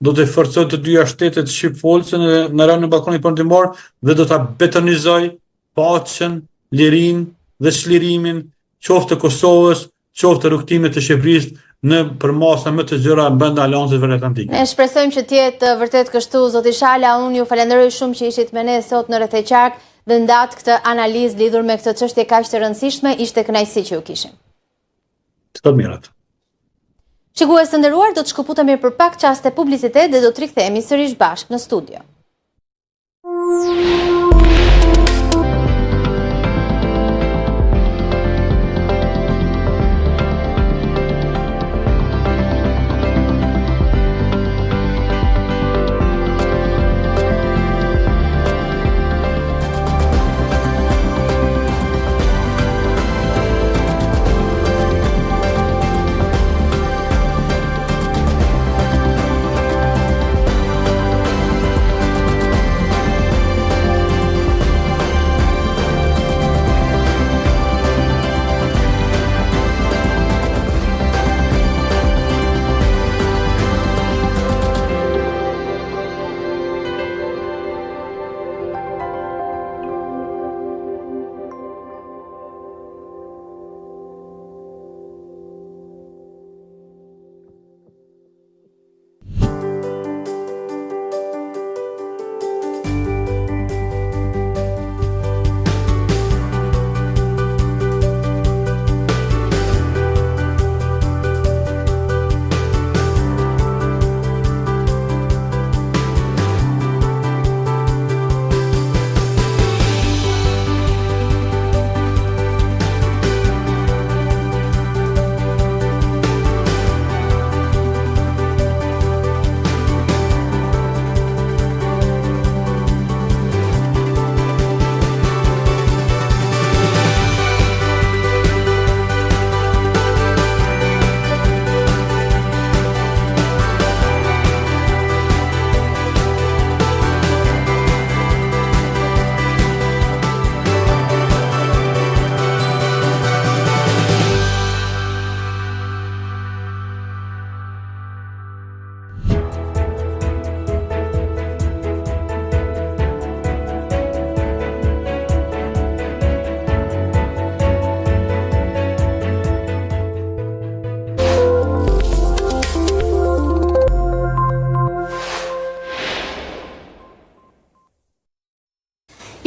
do të forcojë të dyja shtetet shqipfolëse në, në rajonin e Ballkanit Perëndimor dhe do ta betonizojë paqen, lirinë dhe çlirimin qoftë të Kosovës, qoftë të rrugëtimit të Shqipërisë në përmasa më të gjera brenda Aleancës Veriatlantike. Ne shpresojmë që të jetë vërtet kështu, zoti Shala, unë ju falenderoj shumë që ishit me ne sot në Rreth e Qark dhe ndatë këtë analizë lidhur me këtë çështje kaq të rëndësishme, ishte kënaqësi që ju kishim. Të mirat. Shikues të nderuar, do të shkëputemi për pak çaste publicitet dhe do të rikthehemi sërish bashkë në studio.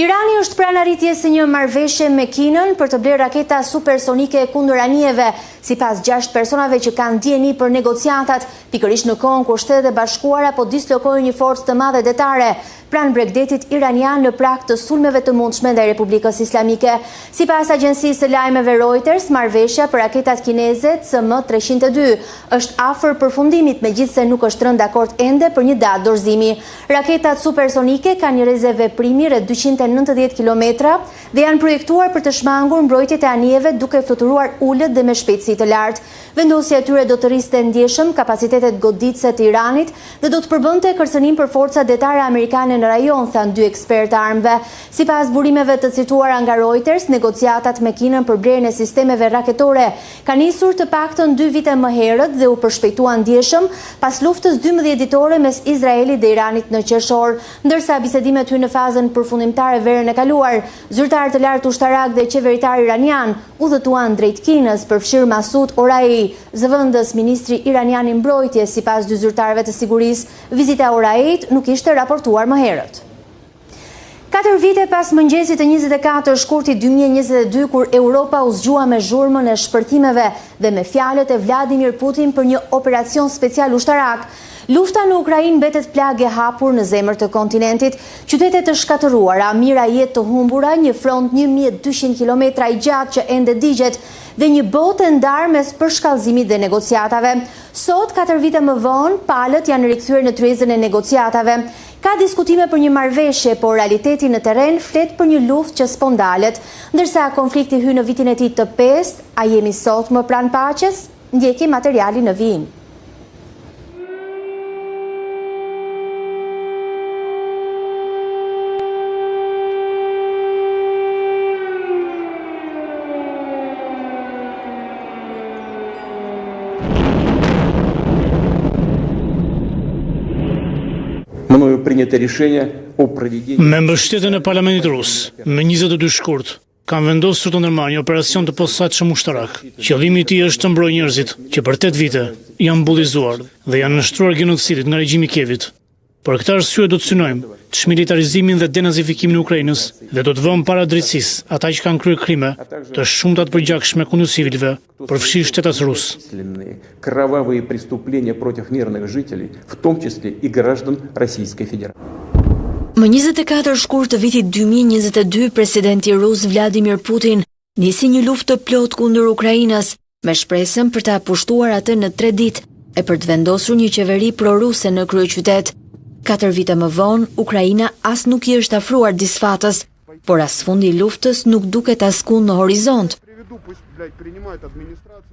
Irani është pranë arritjes së një marrëveshje me Kinën për të blerë raketa supersonike kundër anijeve, sipas 6 personave që kanë dijeni për negociatat, pikërisht në kohën kur Shtetet e Bashkuara po dislokojnë një forcë të madhe detare pranë bregdetit iranian në prag të sulmeve të mundshme ndaj Republikës Islamike. Sipas agjencisë së lajmeve Reuters, marrëveshja për raketat kineze CM 302 është afër përfundimit, megjithëse nuk është rënë dakord ende për një datë dorëzimi. Raketat supersonike kanë një rreze veprimi rreth 290 kilometra dhe janë projektuar për të shmangur mbrojtjet e anijeve duke fluturuar ulët dhe me shpejtësi të lartë. Vendosja e tyre do të rriste ndjeshëm kapacitetet goditëse të Iranit dhe do të përbënte kërcënim për forcat detare amerikane në rajon, thanë dy ekspertë të armëve. Sipas burimeve të cituara nga Reuters, negociatat me Kinën për blerjen e sistemeve raketore Kanë nisur të paktën dy vite më herët dhe u përshpejtuan ndjeshëm pas luftës 12 ditore mes Izraelit dhe Iranit në qershor. Ndërsa bisedimet hynë në fazën përfundimtare verën e kaluar, zyrtarë të lartë ushtarakë dhe qeveritarë iranianë udhëtuan drejt Kinës, përfshirë Masoud Oraei, zëvendës ministri iranian i mbrojtjes, sipas dy zyrtarëve të sigurisë, vizita e Oraeit nuk ishte raportuar më herët. Katër vite pas mëngjesit të 24 shkurtit 2022, kur Europa u zgjua me zhurmën e shpërthimeve dhe me fjalët e Vladimir Putin për një operacion special ushtarak, lufta në Ukrainë mbetet plagë e hapur në zemër të kontinentit. Qytete të shkatërruara, mijëra jetë të humbura, një front 1200 kilometra i gjatë që ende digjet dhe një botë e ndarë mes përshkallëzimit dhe negociatave. Sot, katër vite më vonë, palët janë rikthyer në tryezën e negociatave. Ka diskutime për një marrëveshje, por realiteti në terren flet për një luftë që s'po ndalet. Ndërsa konflikti hyn në vitin e tij të pestë, a jemi sot më pranë paqes? Ndjekim materialin në vijim. Me mbështetjen e Parlamentit Rus, më 22 shkurt, kam vendosur të ndërmarr një operacion të posaçëm ushtarak. Qëllimi i tij është të mbrojë njerëzit që për 8 vite janë bullizuar dhe janë nënshtruar genocidit nga regjimi i Kievit. Për këtë arsye do të synojmë. çmilitarizimin dhe denazifikimin e Ukrainës dhe do të vëmë para drejtësisë ata që kanë kryer krime të shumta të përgjakshme kundër civilëve, përfshirë shtetas rusë. Кровавые преступления против мирных жителей, в том числе и граждан Российской Федерации. Më 24 shkurt të vitit 2022, presidenti rus Vladimir Putin nisi një luftë të plotë kundër Ukrainës, me shpresën për ta pushtuar atë në tre ditë e për të vendosur një qeveri pro-ruse në kryeqytet. Katër vite më vonë, Ukraina as nuk i është afruar disfatës, por as fundi i luftës nuk duket askund në horizont.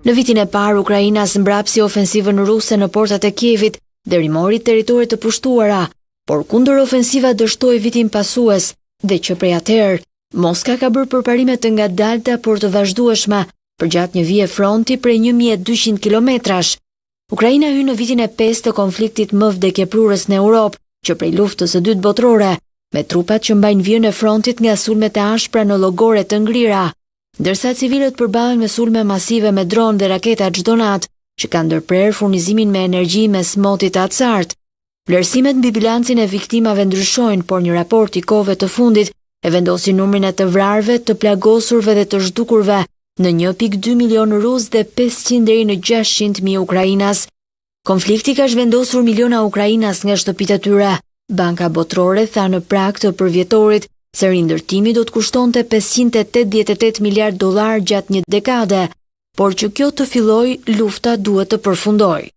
Në vitin e parë, Ukraina zmbrapsi ofensivën ruse në portat e Kievit dhe rimori territore të pushtuara, por kundërofensiva dështoi vitin pasues dhe që prej atëherë, Moska ka bërë përparime të ngadalta por të vazhdueshme përgjatë një vije fronti prej 1200 kilometrash. Ukraina hyn në vitin e pestë të konfliktit më vdekjeprurës në Europë, që prej luftës së dytë botërore, me trupat që mbajnë vijën e frontit nga sulmet e ashpra në llogore të ngrira, ndërsa civilët përballen me sulme masive me dron dhe raketa çdo natë, që kanë ndërprerë furnizimin me energji mes motit të acartë. Vlerësimet mbi bilancin e viktimave ndryshojnë, por një raport i kohëve të fundit e vendosi numrin e të vrarëve, të plagosurve dhe të zhdukurve në 1.2 milion rusë dhe 500 deri në 600 mijë ukrainas. Konflikti ka zhvendosur miliona ukrainas nga shtëpitë e tyre. Banka Botërore tha në prag të përvjetorit se rindërtimi do të kushtonte 588 miliard dollar gjatë një dekade, por që kjo të fillojë, lufta duhet të përfundojë.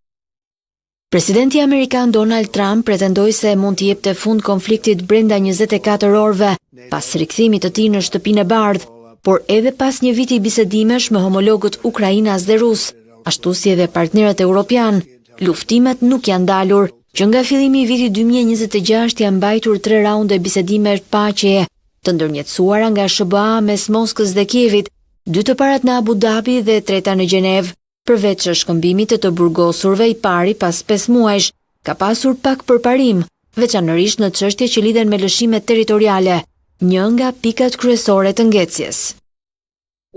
Presidenti amerikan Donald Trump pretendoi se mund t'i jepte fund konfliktit brenda 24 orëve pas rikthimit të tij në Shtëpinë e Bardhë, por edhe pas një viti bisedimesh me homologët ukrainas dhe rusë, ashtu si edhe partnerët europianë, luftimet nuk janë ndalur. Që nga fillimi i vitit 2026 janë mbajtur tre raunde bisedimesh paqeje, të ndërmjetësuara nga SHBA mes Moskës dhe Kievit, dy të parat në Abu Dhabi dhe e treta në Gjenevë. Përveç shkëmbimit të të burgosurve i pari pas 5 muajsh, ka pasur pak përparim, veçanërisht në çështje që lidhen me lëshimet territoriale, një nga pikat kryesore të ngecjes.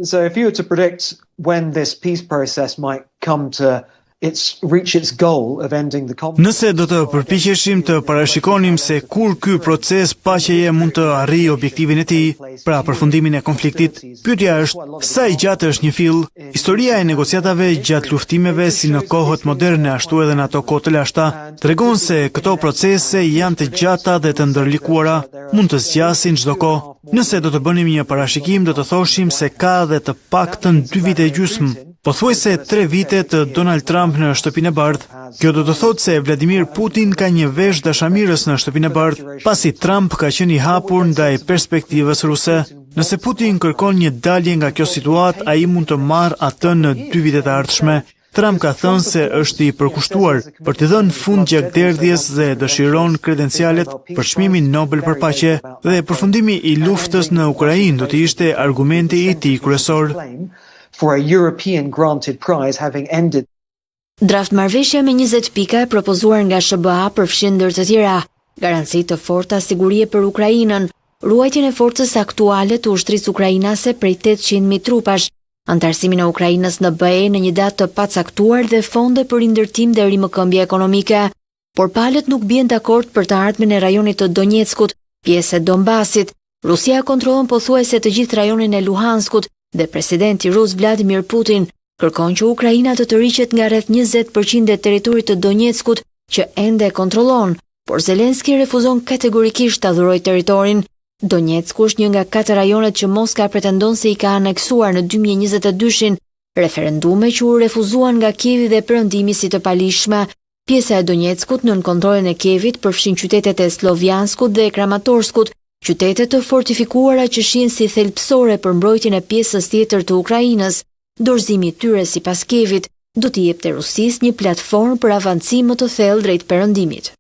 So if you were to predict when this peace process might come to its reach its goal of ending the conflict. Nëse do të përpiqeshim të parashikonim se kur ky proces paqeje mund të arrijë objektivin e tij, pra përfundimin e konfliktit, pyetja është sa i gjatë është një fill? Historia e negociatave gjatë luftimeve si në kohët moderne ashtu edhe në ato kohë të lashta tregon se këto procese janë të gjata dhe të ndërlikuara, mund të zgjasin çdo kohë. Nëse do të bënim një parashikim, do të thoshim se ka dhe të paktën 2 vite e gjysmë, pothuajse 3 vite të Donald Trump në Shtëpinë e Bardhë. Kjo do të thotë se Vladimir Putin ka një vesh dashamirës në Shtëpinë e Bardhë, pasi Trump ka qenë i hapur ndaj perspektivës ruse. Nëse Putin kërkon një dalje nga kjo situatë, ai mund të marrë atë në 2 vitet e ardhshme. Trump ka thënë se është i përkushtuar për t'i dhënë fund gjakderdhjes dhe dëshiron kredencialet për çmimin Nobel për paqe dhe përfundimi i luftës në Ukrainë do të ishte argumenti i tij kryesor. For a European granted prize having ended Draft marrëveshja me 20 pika e propozuar nga SHBA përfshin ndër të tjera garanci të forta sigurie për Ukrainën, ruajtjen e forcës aktuale të ushtrisë ukrainase prej 800.000 trupash, anëtarësimin e Ukrainës në BE në një datë të pacaktuar dhe fonde për rindërtim dhe rimëkëmbje ekonomike. Por palët nuk bien dakord për të ardhmen e rajonit të Donetskut, pjesë e Donbasit. Rusia kontrollon pothuajse të gjithë rajonin e Luhanskut dhe presidenti rus Vladimir Putin kërkon që Ukraina të tërhiqet nga rreth 20% e territorit të Donetskut që ende e kontrollon, por Zelenski refuzon kategorikisht ta dhurojë territorin. Donetsku është një nga katër rajonet që Moska pretendon se i ka aneksuar në 2022-shin, referendume që u refuzuan nga Kievi dhe Perëndimi si të paligjshme. Pjesa e Donetskut nën kontrollin e Kievit përfshin qytetet e Slovianskut dhe Kramatorskut, qytete të fortifikuara që shihen si thelbësore për mbrojtjen e pjesës tjetër të Ukrainës. Dorëzimi i tyre sipas Kievit do t'i jepte Rusisë një platformë për avancim më të thellë drejt perëndimit.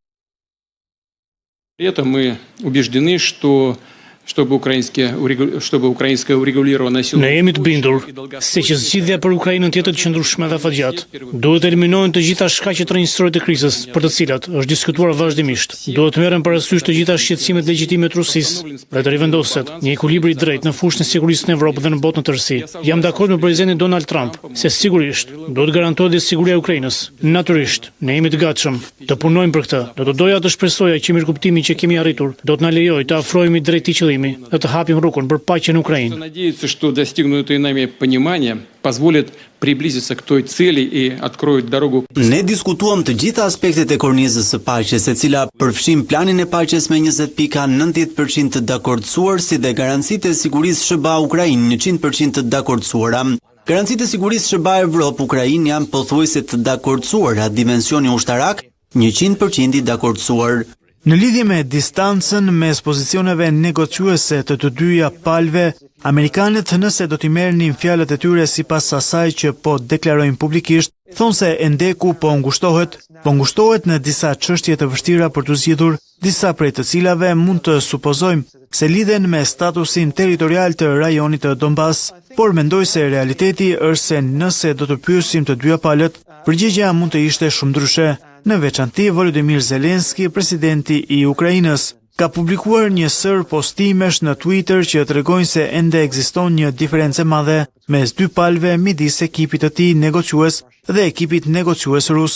Это мы убеждены, что. Чтобы украинское урегулирование Ne jemi të bindur se që zgjidhja për Ukrainën të jetë e qëndrueshme dhe afatgjatë, duhet të eliminohen të gjitha shkaqet rrënjësore të krizës, për të cilat është diskutuar vazhdimisht. Duhet të merren parasysh të gjitha shqetësimet legjitime të Rusisë dhe të rivendoset një ekuilibër i drejtë në fushën e sigurisë në Evropë dhe në botë në tërësi. Jam dakord me presidentin Donald Trump se sigurisht duhet të garantohet dhe siguria e Ukrainës. Natyrisht, ne jemi të gatshëm të punojmë për këtë. Do të doja të shpresoja që mirëkuptimi që kemi arritur do të na lejojë të afrohemi drejt këtij qëllimi dhe të hapim rrugën për paqe në Ukrainë. Надеяться, что достигнутое нами понимание позволит приблизиться к той цели и откроет дорогу. Ne diskutuam të gjitha aspektet e kornizës së paqes, e cila përfshin planin e paqes me 20 pika 90% të dakordësuar si dhe garancitë e sigurisë SHBA-Ukrainë 100% të dakordësuara. Garancitë e sigurisë SHBA-Evropë Ukrainë janë pothuajse të dakordësuara, dimensioni ushtarak 100% i dakordësuar. Në lidhje me distancën mes pozicioneve negociuese të të dyja palëve, amerikanët nëse do t'i merrnin fjalët e tyre sipas asaj që po deklarojnë publikisht, thonë se hendeku po ngushtohet, po ngushtohet në disa çështje të vështira për t'u zgjidhur, disa prej të cilave mund të supozojmë se lidhen me statusin territorial të rajonit të Donbas, por mendoj se realiteti është se nëse do të pyesim të dyja palët, përgjigjja mund të ishte shumë ndryshe. Në veçanti, Volodymyr Zelensky, presidenti i Ukrainës, ka publikuar një sërë postimesh në Twitter që tregojnë se ende ekziston një diferencë e madhe mes dy palëve midis ekipit të tij negociues dhe ekipit negociues rus.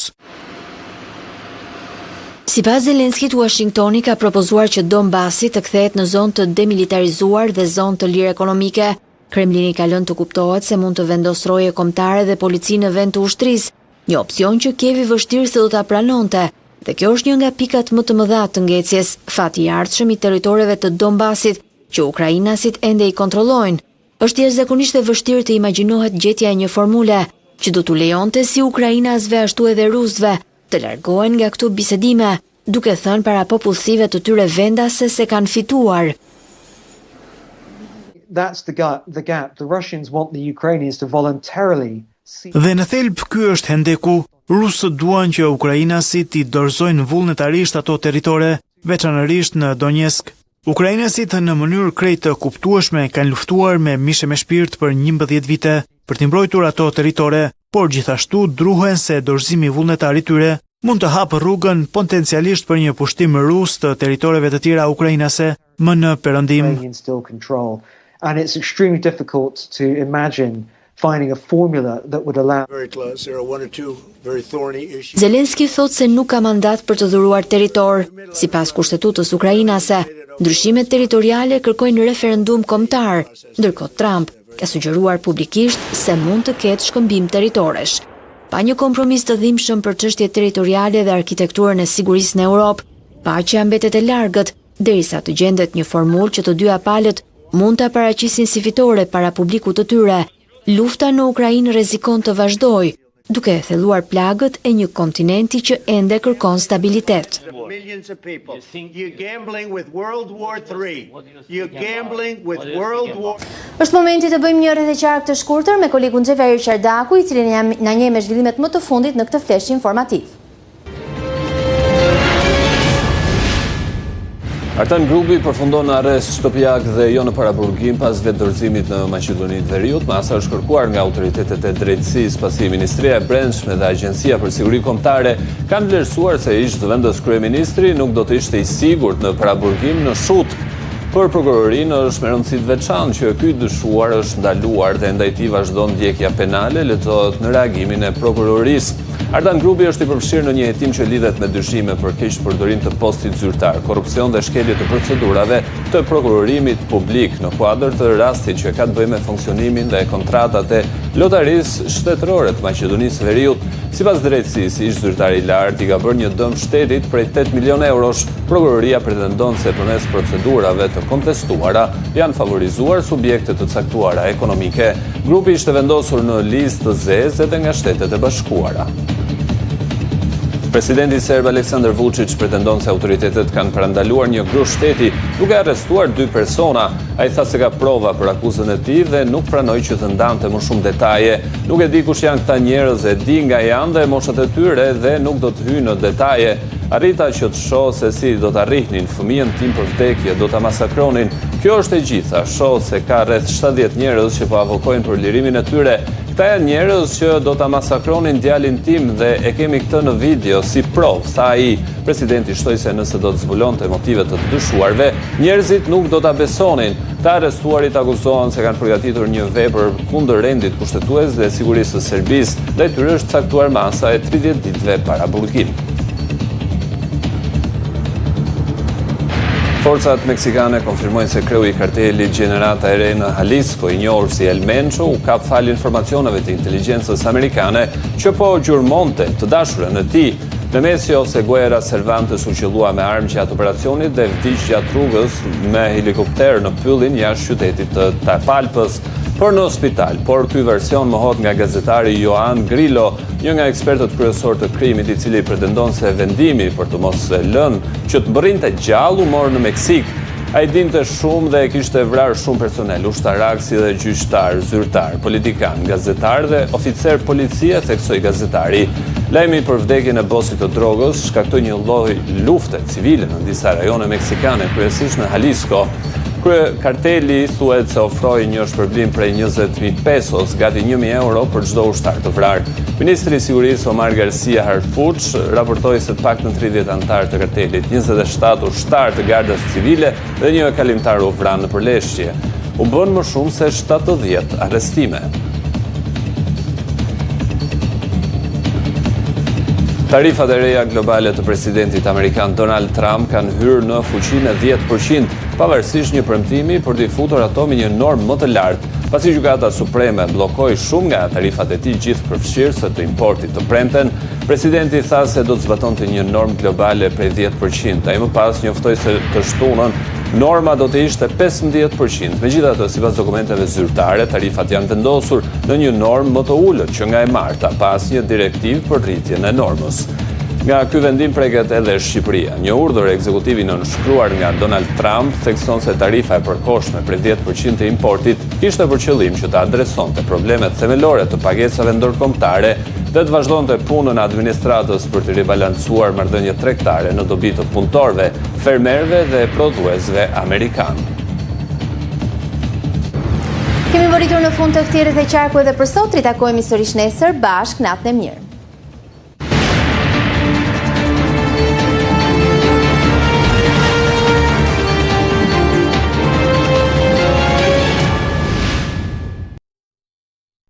Sipas Zelenskit, Washingtoni ka propozuar që Donbasi të kthehet në zonë të demilitarizuar dhe zonë të lirë ekonomike. Kremlini ka lënë të kuptohet se mund të vendosë roje kombëtare dhe polici në vend të ushtrisë, një opsion që Kievi vështirë se do ta pranonte. Dhe kjo është një nga pikat më të mëdha të ngecjes, fati i ardhshëm i territoreve të Donbasit, që ukrainasit ende i kontrollojnë. Është jashtëzakonisht e vështirë të imagjinohet gjetja e një formule që do t'u lejonte si ukrainasve ashtu edhe rusëve të largohen nga këto bisedime, duke thënë para popullsive të tyre vendase se kanë fituar. That's the gap, the gap. The Russians want the Ukrainians to voluntarily Dhe në thelb ky është hendeku. Rusët duan që ukrainasit t'i dorëzojnë vullnetarisht ato territore, veçanërisht në Donetsk. Ukrainasit në mënyrë krejt të kuptueshme kanë luftuar me mish e me shpirt për 11 vite për t'i mbrojtur ato territore, por gjithashtu druhen se dorëzimi vullnetar i tyre mund të hapë rrugën potencialisht për një pushtim rus të territoreve të tjera ukrainase më në perëndim. Ukrainians still control. And it's extremely difficult to imagine finding a formula that would allow Very close. There are one or two very thorny issues. Zelenski thotë se nuk ka mandat për të dhuruar territor, sipas kushtetutës ukrainase. Ndryshimet territoriale kërkojnë referendum kombëtar, ndërkohë Trump ka sugjeruar publikisht se mund të ketë shkëmbim territoresh. Pa një kompromis të dhimbshëm për çështjet territoriale dhe arkitekturën e sigurisë në Europë, paqja mbetet e largët derisa të gjendet një formulë që të dyja palët mund ta paraqisin si fitore para publikut të tyre. Lufta në Ukrainë rrezikon të vazhdojë, duke thelluar plagët e një kontinenti që ende kërkon stabilitet. Millions of people. You're gambling with World War III. You're gambling with World War Është momenti të bëjmë një rreth e qark të shkurtër me kolegun Xhevahir Qardaku, i cili na njeh me zhvillimet më të fundit në këtë flesh informativ. Artan Grubi përfundon në arrest shtëpiak dhe jo në paraburgim pas vetëdorëzimit në Maqedoni të Veriut. Masa është kërkuar nga autoritetet e drejtësisë pasi Ministria e Brendshme dhe Agjencia për Siguri Kombëtare kanë vlerësuar se ish zëvendës kryeministri nuk do të ishte i sigurt në paraburgim në Shutkë. Për prokurorinë është me rëndësi të veçantë që ky i dyshuar është ndaluar dhe ndaj tij vazhdon ndjekja penale, lexohet në reagimin e prokurorisë. Artan Grubi është i përfshirë në një hetim që lidhet me dyshime për keqpërdorim të postit zyrtar, korrupsion dhe shkelje të procedurave të prokurorimit publik në kuadër të rastit që ka të bëjë me funksionimin dhe kontratat e lotarisë shtetërore të Maqedonisë së Veriut. Sipas drejtësisë, ish zyrtari i lartë i ka bërë një dëm shtetit prej 8 milion eurosh. Prokuroria pretendon se përmes procedurave të kontestuara janë favorizuar subjekte të caktuara ekonomike. Grupi ishte vendosur në listë të zezë edhe nga Shtetet e Bashkuara. Presidenti serb Aleksandar Vučić pretendon se autoritetet kanë parandaluar një grusht shteti duke arrestuar dy persona. Ai tha se ka prova për akuzën e tij dhe nuk pranoi që të ndante më shumë detaje. Nuk e di kush janë këta njerëz, e di nga janë dhe moshat e tyre dhe nuk do të hyj në detaje. Arrita që të shoh se si do ta rrihnin fëmijën tim për vdekje, do ta masakronin. Kjo është e gjitha. Shoh se ka rreth 70 njerëz që po avokojnë për lirimin e tyre. Këta janë njerëz që do ta masakronin djalin tim dhe e kemi këtë në video si provë, tha ai. Presidenti shtoi se nëse do të zbulonte motive të të dyshuarve, njerëzit nuk do ta besonin. Të arrestuarit akuzohen se kanë përgatitur një vepër kundër rendit kushtetues dhe sigurisë së Serbisë. Ndaj tyre është caktuar masa e 30 ditëve paraburgim. Forcat meksikane konfirmojnë se kreu i kartelit Gjenerata e Re në Jalisco, i njohur si El Mencho, u kap falë informacioneve të inteligjencës amerikane që po gjurmonte të dashurën e tij. Nemesio Oseguera Cervantes u qëllua me armë gjatë operacionit dhe vdiq gjatë rrugës me helikopter në pyllin jashtë qytetit të Tapalpës për në spital, por ky version mohohet nga gazetari Joan Grillo, një nga ekspertët kryesorë të krimit, i cili pretendon se vendimi për të mos e lënë që të mbërrinte gjallë u mor në Meksikë. Ai dinte shumë dhe kishte vrarë shumë personel, ushtarak si dhe gjyqtarë, zyrtarë, politikanë, gazetarë dhe oficerë policie, theksoi gazetari. Lajmi për vdekjen e bosit të drogës shkaktoi një lloj lufte civile në disa rajone meksikane, kryesisht në Jalisco. Kryekarteli thuhet se ofroi një shpërblim prej 20.000 pesos, gati 1.000 euro për çdo ushtar të vrarë. Ministri i Sigurisë Omar Garcia Harfuch raportoi se të paktën 30 anëtarë të kartelit, 27 ushtarë të gardës civile dhe një kalimtar u vranë në përleshje. U bënë më shumë se 70 arrestime. Tarifat e reja globale të presidentit amerikan Donald Trump kanë hyrë në fuqi me 10%, pavarësisht një premtimi për t'i futur ato me një normë më të lartë, pasi Gjykata Supreme bllokoi shumë nga tarifat e tij gjithëpërfshirëse të importit të premten, presidenti tha se do të zbatonte një normë globale prej 10%. Ai më pas njoftoi se të shtunën Norma do të ishte 15%. Megjithatë, sipas dokumenteve zyrtare, tarifat janë vendosur në një normë më të ulët që nga e marta, pa asnjë direktivë për rritjen e normës. Nga ky vendim preket edhe Shqipëria. Një urdhër ekzekutiv i nënshkruar nga Donald Trump thekson se tarifa e përkohshme prej 10% të importit kishte për qëllim që të adresonte problemet themelore të pagesave ndërkombëtare dhe të vazhdonte punën e administratës për të ribalancuar marrëdhëniet tregtare në dobi të punëtorëve, fermerëve dhe prodhuesve amerikanë. Kemi mbërritur në fund të këtij rrethi e qarku edhe për sot, ritakohemi sërish nesër, bashkë, natën e mirë.